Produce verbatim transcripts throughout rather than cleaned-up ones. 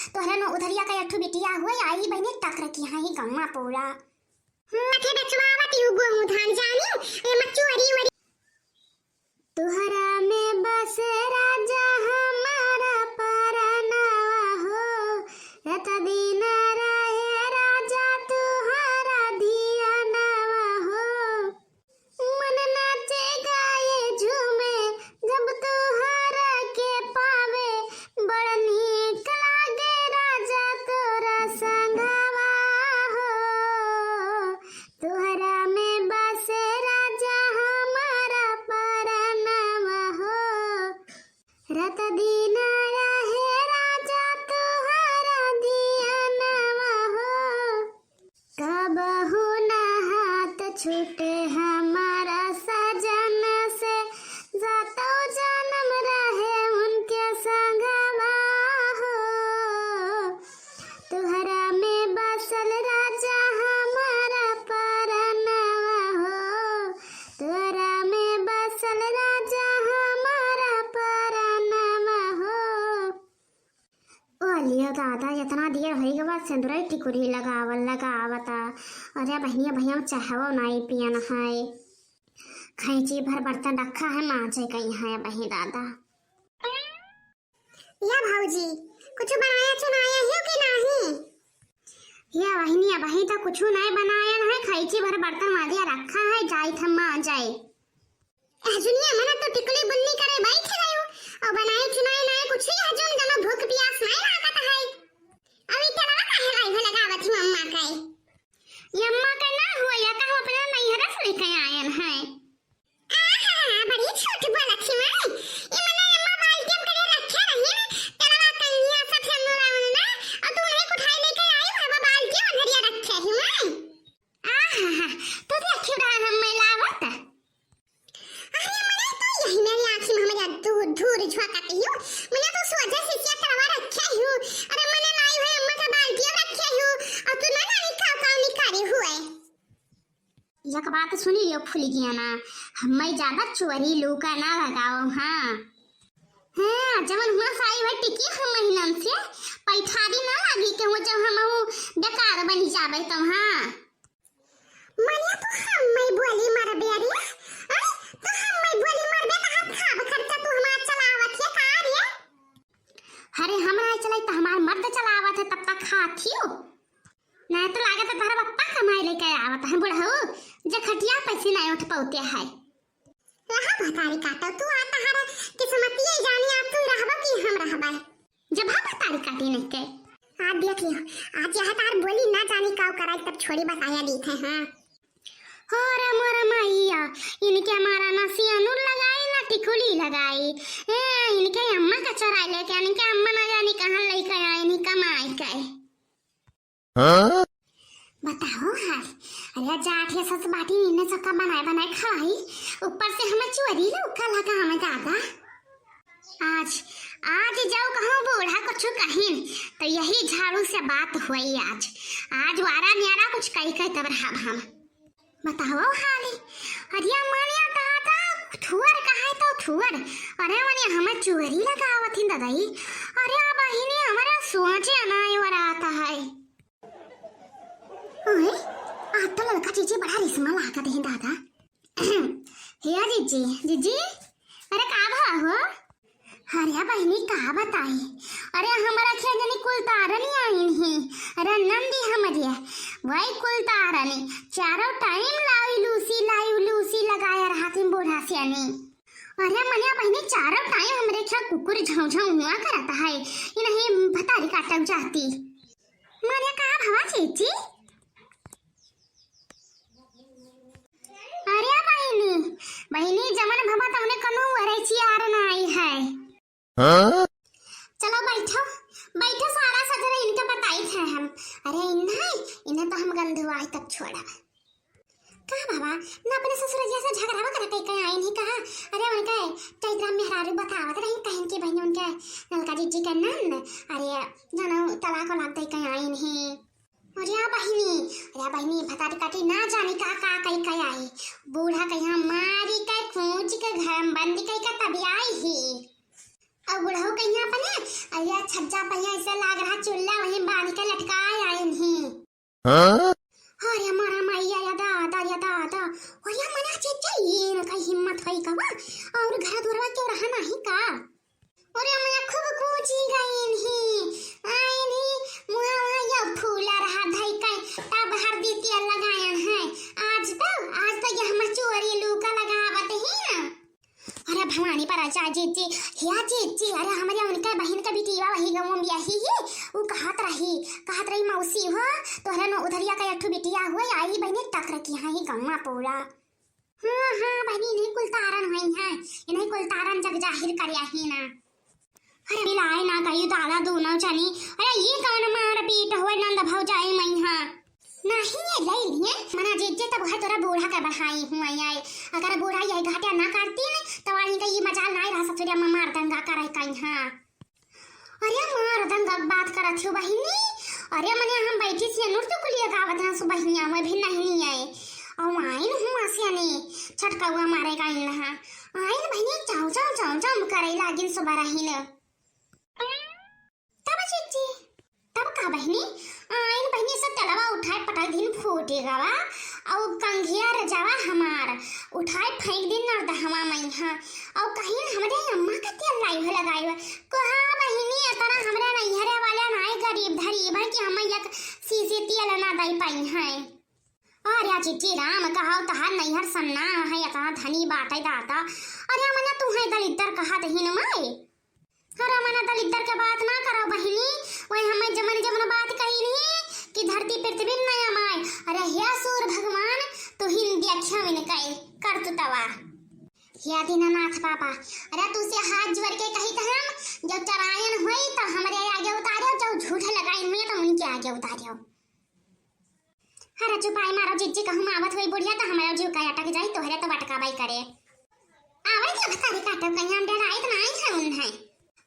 तोहरे नु उधरिया का एक ठो बिटिया हुए, आई बहिनी टकर की हाँ ही गौवा पूरा। मथे बचवावत यू गोहूँ धान जानी, ए मचुअरी वरी। तुहरा में बसे राजा हमारा परनवा हो, रत दिन रहे राजा तुहरा धियनवा हो। मन नाचे गाए झूमे जब तुहरा के पावे, बड़ नीक लागे राजा तोरा संगवा हो। तुहरा में बसे राजा हमारा परनवा हो, रत दिन रहे राजा तुहरा धियनवा हो। कबहु न हाथ छूटे हमारा सजन से, जातो जन्म रहे उनके संगवा हो। तुहरा में बसल राजा हमारा परनवा हो, तुहरा में बसल राजा हमारा परनवा हो। ओ लियो दादा, इतना देर होई गवा, सिंदूरई टिकुली लगावल लगावता। अरे बहिनिया, भैया चहवो नाई पियन है। खैंची भर बर्तन रखा है, माजे कहीं है बहिन दादा। या भौजी, कुछ बनाया चुनाया हो कि नाही? या बहिनिया, बही तो कुछ नहीं बनाया है, खैंची भर बर्तन माजिया रखा है, जाई थम्मा आ जाए। ए जुनिया, मना तो टिकुली बुन्नी करे बैठ गयो, और बनाए चुनाए नाए कुछ ही हजून, जनो भूख प्यास नाए लागत है। अभी तेलवा काहे लाई हो लगावत हूँ अम्मा के? ये अम्मा के ना हुआ, या का हम अपने नैहरा से लेके आयन है। आहा, बड़ी झूठ बोलत ही माई। ई मने अम्मा बाल्टी में करे रखे रही ना, तेलवा कनिया सब हम राउन ना, और तू नहीं उठाई लेके आई, बाबा बाल्टी में धरिया रखे ही माई। आहा, तू देखी रहा हम मैं लावत। अरे मने तो यही मेरी आँखी में हमारे धू-, धूर झोंकत ही हो। मने तो सोझे शीशिया तरवा रखे ही हो। अरे मने लाई हुए अम्मा का बाल्टी रखे ही हो। और तू ना जानी का, का निकारी हुए। एक बात सुनी लियो फुलगियाना, हमें ज्यादा चोरी लूका ना लगाओ, हाँ। हाँ, जवन हुआ साई भाई टिकी हम महीनन से पैठारी ना लागी के हो, जब हम बेकार बनी जाबे तब, हाँ। मनिया तू हम्मै बोली मरबे रे? अरे, तू हम्मै बोली मरबे त हाथ खाब खर्चा तू हमार चलावत है का रे? अरे, हम नाई चलाई त हमार मर्द चलावत है, तब तक खात हियो। नाई त लागत है तहरा पप्पा कमाई लेके आवत है बुढ़ऊ, जे खटिया पैसे नाई उठ पौते है। रहा भतारी काटो, तू आ तहार किस्मतिये जानी, आ तू रहबो कि हम रहबै। जब हम भतारी काटी नहीं के। आ देख लियो, आज यह तार बोली ना जानी काव कराई, तब छोड़ी बताया दी थे, हाँ। हो रे मोर मैया, इनके हमारा ना सियानुर लगाई, ना टिकुली लगाई। ए, इनके अम्मा का चोराई लेके, इनके अम्मा ना जानी कहाँ लेके आई, नहीं कमाई के। हाँ? बताओ हाल। अरे जात है सस बाटी नीने चक्का बनाए बनाए खवाई, ऊपर से हमें चोरी लौका लगा हमें दादा। आज, आज जाओ कहूँ बूढ़ा कुछ कहिन, तो यही झाड़ू से बात हुई आज। आज वारा न्यारा कुछ कही कही तब रहब हम। बताओ हाली। अरे मनिया दादा, थुअर कहे तो थुअर। अरे मनिया हमें चोरी लगावत ही दादाई। अरे बहिनी हमारा सोचे ना वरात है। ओए, आज तो लड़का जीजी बड़ा रिश्मा लागत है दादा। हे जीजी, जीजी, अरे का भा हो? अरे बहिनी का बताई, अरे हमारा खेत जनी कुल तारनी आइन ही, अरे नंदी हमरे, वही कुल तारनी चारों टाइम लाई लूसी, लाई लूसी लगाया रहती बूढ़ा सियानी। अरे मनिया बहिनी चारों टाइम हमरे खेत कुकुर झाँव झाँव हुआ करता है, ये नहीं भतारी काटक जाती। मनिया का भवा जीजी? अरे बहिनी, बहिनी जमन भवा तमने कनो वरैची आर ना आई है। हाँ? चलो बैठो, बैठो सारा सजरा इनका बताई थे हम। अरे इन्हें, इन्हें तो हम गंधुआई तक छोड़ा। का भवा, ना अपने ससुरजिया से झगड़ावा करे कहीं कहीं आई नहीं कहा। अरे उनका चैत्रा मेहरारू बतावत रही कहीं की बहिनी उनके नलका जीजी के नंद, अरे जानो तलाक वलाक दे कहीं आई नहीं। अरे बहिनी, अरे बहिनी, भतारी काटी ना जानी का का कही कही आई। बूढ़ा कहिया मारी के, खूंच के, घर में बंद कही के तभी आई ही। और बुढ़ऊ कहिया अपने, अरे छज्जा पहिया ऐसे लाग रहा चूल्हा हाँ? अरे मोरा मइया, या दादा, या दादा। अरे मना जीजी, इनका हिम्मत होई का बा? और घर दुआरवा केउ रहा नाही का? अरे मना खूब कूची गइन ही। आइन ही, मुहा वहाँ या फूला रहा धई कइ, तब हरदी तेल लगायन है। आज तो, आज तो यह मचोरी लूका लगावत ही ना। अरे भवानी पर आजा जीजी, हिया जीजी, अरे हमरे उनके बहिन के बिटिया वही गाँव में बियाही ही, उ कहत रही, कहत रही, "मौसी हो, तोहरे न उधरिया का एक ठो बिटिया हुए, आई बहिनी टकर किहा ही गाँव पूरा।" हाँ, हाँ, बहिनी, इन्हीं कुल तारन हुई हैं, इन्हीं कुल तारन जग जाहिर करिया ही ना। अरे मिलाए ना कहियो दादा दोनों जनी। अरे ये कौन मारपीट होए नंद भौजाई मइहाँ? नहीं ये ले लिए, मना जीजे तब है तोरा बूढ़ा के बढ़ाई हुआ आए। अगर बूढ़ा ये घाटिया ना करती न, तो वाली का ये मजाल ना रहा ससुरिया में मार दंगा करे कहीं हाँ। अरे मार दंगा के बात करत हो बहिनी। अरे मने हम बैठी से नृत्य कुलिया गावत ना सुबहिया में भी नहीं आए। और आइन हुआ से ने छटकावा मारे गइन रहा। आइन बहिनी चाव चाव चाव चाव करे लागिन सुबह रही न। तब जीजी, तब का बहिनी? आइन बहिनी से तेलवा उठाए पटक दिन फूटे गवा, अउ कंघिया रजावा हमार उठाए फेंक दिन नरदहवा मइहाँ, अउ कहीं हमरे अम्मा का तेल लाई हो लगाई हो। कहा बहिनी, इतना हमरे नैहरे वाले नाई गरीब धरीब है कि हम एक सीसी तेल ना दे पाई हैं। अरे जीजी राम, कहो तहार नैहर सन्ना है, इतना धनी बाटे दादा। अरे मना तू है दलिद्दर कहा दहिन माई। अरे मना दलिद्दर के बात ना करो बहिनी, वही हमें जमन जमन बात कही नहीं कि धरती पृथ्वी नया माय। अरे हे सूर भगवान, तू ही देखियो इनका करतुतवा। हे दीनानाथ बाबा, अरे तू से हाथ जोड़ के कही त हम, जब चरायन होई तो हमरे आगे उतारियो, जब झूठ लगाइन हुई तो उनके आगे उतारियो। अरे चुपाई मारो जीजी, कहूँ आवत होई बुढ़िया तो हमारा जीव का अटक जाई, तोहरे तो बटकाबाई करे। आवे के भतारी काटो कहीं हम डराइत ना आई है उन है।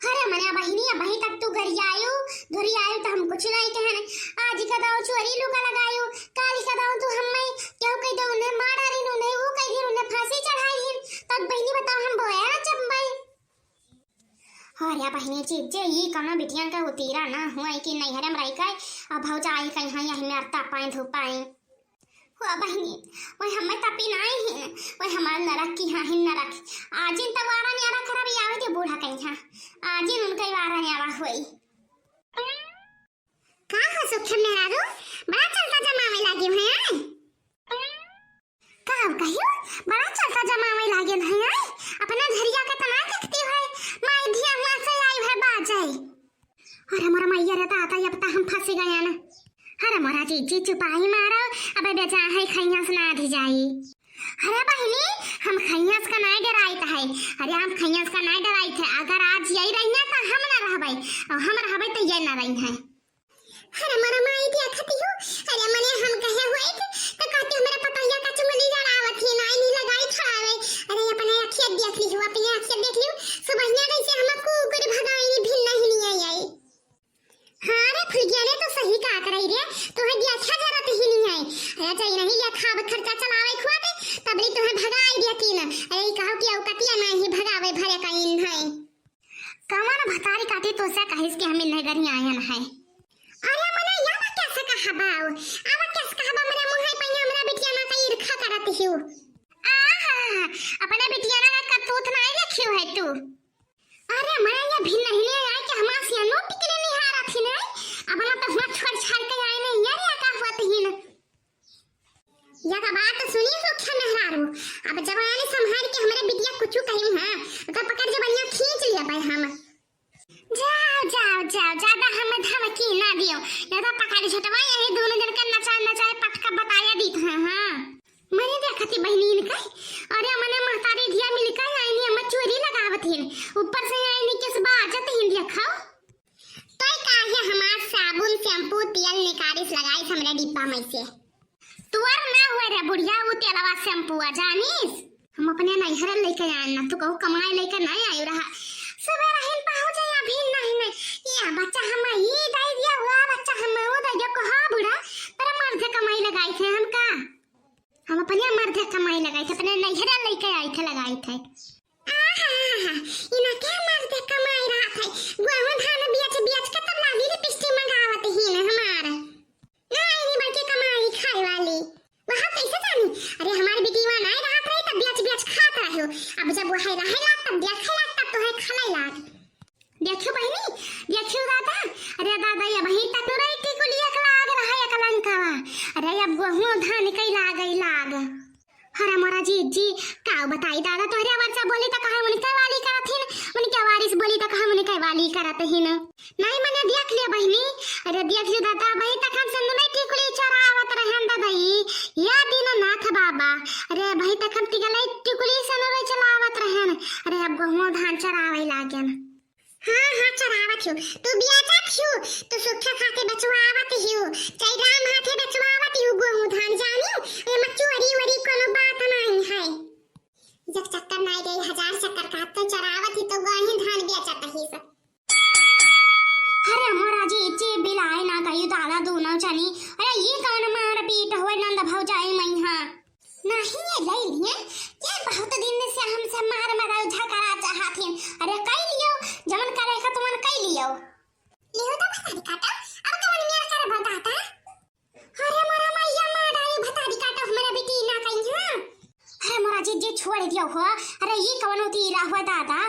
अरे मने बहिनी, अबही तक तू गरियायु, गरियायु तो हम कुछ नहीं कहन। आज का दाव चोरी लुका लगायु, काल का दाव तू हम्मे केहू कह दे उन्हें मार डालिन, उन्हें वो कह दिन उन्हें फांसी चढ़ाई दिन, तब बहिनी बताओ हम बोया ना चंबई। अरे बहिनी जीजे, ई कौनो बिटियन का उतीरा ना हुआ कि नैहरे में रह के अब भौजाई कहीं यही में अरता पाए धुपाए। हो बहिनी, वही हमें तपी नाई ही, वही हमार नरक की हाँ ही नरक। आजिन तक वारा न्यारा खराब आवे दे बूढ़ा कहीं हाँ, आजिन उनका ही वारा न्यारा होई। का हो सुखे मेहरारू, बड़ा चलता जमावे लागी हुई है। का कहियो, बड़ा चलता जमावे लागे नहीं आई, अपना घरिया के तना देखती है, माई धिया हुआ से आई है बाजे। अरे मोरा मैया रे दादा, अब तो हम फंसी गया ना। अरे मोरा जीजी चुपाई मारो, अब बेजा है खैया से ना धी जाई। अरे बहिनी, हम खैया से का नहीं डराइत है, अरे हम खैया से का नहीं डराइत है, अगर आज यही रही ना तो हम ना रहबे, और हम रहबे तो ये ना रही है। अरे मोरा माई देखती हो, अरे मने हम कहे होइत, तो कहती हमरा पतैया का चुंगली लड़ावत ही, नाई नहीं लगाई छड़ावे। अरे अपने अखिया देख ली हो, अपने अखिया देख ली हो, सुबहिया जैसे हम कुकुर भगाई भी नहीं, नहीं आई आई। हाँ रे फुलगिया रे, तो सही कहा करे रे, तोहे दिया अच्छा जरूरत ही नहीं है। अरे चाहे नहीं लिया खाब खर्चा चलावे खुआ दे, तबली तोहे भगाई दिया तीन। अरे कहो कि औकतिया नहीं भगावे भरे का इन है। कवन भतारी काटी तोसे कहिस कि हम इन्हें घरी आयन है। अरे मने या बा कैसे कहबाऊ? आवा कैसे कहबा, मेरे मुंह पे हमरा बिटिया ना का ईर्खा करत हियो। आहा, अपने बिटिया ना का करतूत ना देखियो है तू। अरे मने या भी नहीं ले आए कि हमार सियानो टिकले निहारत ही नहीं। अब ना तो हुआ छोड़ छाड़ के आए नहीं, ये रे का हुआ तहीन। या का बात सुनी हो क्या मेहरारू? अब जबान संभाल के हमरे बिटिया कुछ कही है, तो पकड़ जबनिया खींच लिया भाई हम। जाओ, जाओ, जाओ, ज्यादा हमें धमकी ना दियो, या तो पकड़ झटवा यही दोनों जन का नचा नचाए पटका बताया दीत है। हाँ, मने देखती बहिनीन का, अरे मने महतारी धिया मिलकर आईनी हम चोरी लगावत हिन, ऊपर से आईनी किस बाजत हिन देखो। तोय काहे हमार साबुन, शैम्पू, तेल निकारिस लगाइस हमरे डिब्बा में से? तुअर ना हुए रे बुढ़िया, वो तेलवा शैम्पूआ जानिस? हम अपने नैहर लेके आए ना, तू कहू कमाए लेके नहीं आयु रहा। सवेरा हिन पहुँचे अभी नहीं, नहीं। ये बच्चा हम ई दे दिया, वो बच्चा हम वो दे दिया, कहा बूढ़ा, तेरा मर्द कमाई लगाई थे हम का? हम अपने मर्द कमाई लगाई थे, अपने नैहर लेके आई थे, लगाई थे। आहा, इनके मर्द कमाई रहा थे, गेहूं धान बेच बेच के तब लाली लिपस्टिक मंगावत ही ना हमार। ना, इन्हीं बल्कि ए, मने देख ले बहिनी, अरे देख ले दादा, अबही तक हम सेनुरई टिकुली चोरावत रहन दादा, ई या दीनानाथ बाबा, अरे अबही तक हम तिगलई टिकुली सेनुरई चलावत रहन, अरे अब गोहूँ धान चरावै लागेन। हाँ, हाँ, चरावत हिउ, तू बेचत हिउ, तू सुखे खातिर बेचवावत हिउ, जय राम हाथे बेचवावत हिउ गोहूँ धान जानी, एमा चोरी वोरी कोनो बात नाहीं है। एक चक्कर नाहीं गई, हजार चक्कर का, तो चरावत ही तो गोहूँ धान बेचत ही सब। अरे मोरा जीजी बिलाए ना गई दादा दोनों जनी। अरे ई कौन मारपीट होए नंद भौजाई मइहाँ? नाहीं ये लइ लिए, ये बहुत दिन से हमसे मार मराउ झगड़ा चाहत हिन। अरे कइ लियो, जवन करे का तुमन कइ लियो। लियो तो भतारी काटा, अब कवन मेर करबो दादा? अरे मोरा मइया मार डारी भतारी काटा, हमरा बेटी ना कइहाँ। अरे मोरा जीजी छोड़ दियो हो, अरे ई कवन उतीरा हो दादा?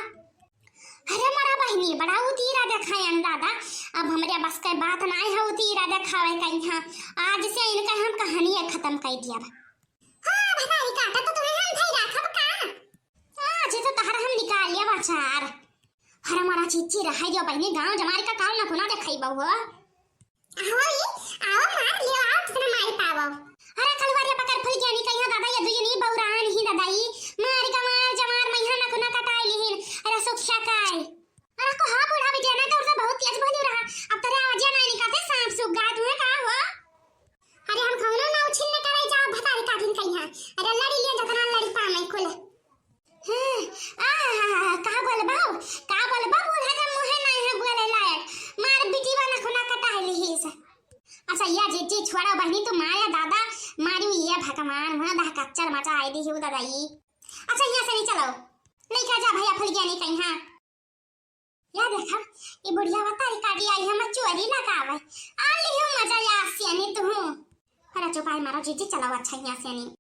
अरे मोरा बहिनी, बड़ा उतीरा देखायन दादा, अब हमरे बस के बात नाहीं है उतीरा देखावै कइहाँ। आज से इनका हम कहानिया खतम कइ दिया। हाँ, भतारी काटा तो तुम्हें हम धई राखब का? आज तो तहर हम निकाल लिया बाजार। अरे मोरा जीजी रहै दियो बहिनी, गाँव जमार का काल नखुना देखइबो हो। आवा ई, आवा मार लियो, आवा कितना मार पावो। अरे कलवरिया पकड़ फुलगियानी कइहाँ दादा, ये दुइनी बौरान ही दादा ई। मार का मार जमार मइहाँ नखुना कटाई लिहिन। अरे सुखिया काय। अरे को हाँ बूढ़ा बिटिया ना, तो बहुत तेज बोली रहा। अब तेरे आवाज ना निकालते, सांप सूख गया तुम्हें का हो? अरे हम कौनो ना उछिन न करे जाओ भतारी काटिन कइहाँ। अरे लड़ी लिया जतना लड़ी पावे कुल। हाँ, आ, का बोलबो? का बोलबो? बूढ़ा का मुँहे नाहीं है बोले लायक। मार बिटिया नखुना कटाई लिहिस। अच्छा, या जीजी छोड़ा बहिनी, तू माया दादा, मारू ये भगवान, वहाँ दा कच्चर मचाई दिहिउ दादा ई। अच्छा, यहाँ से नहीं चलो। लेके जा भइया फुलगियानी कइहाँ। या देखा, ई बुढ़िया भतारी काटी आई हम चोरी लगावै। आ लिहिउ मजा या सियानी तू। अरे चुपाई मारो जीजी, चलो अच्छा यहाँ से नहीं।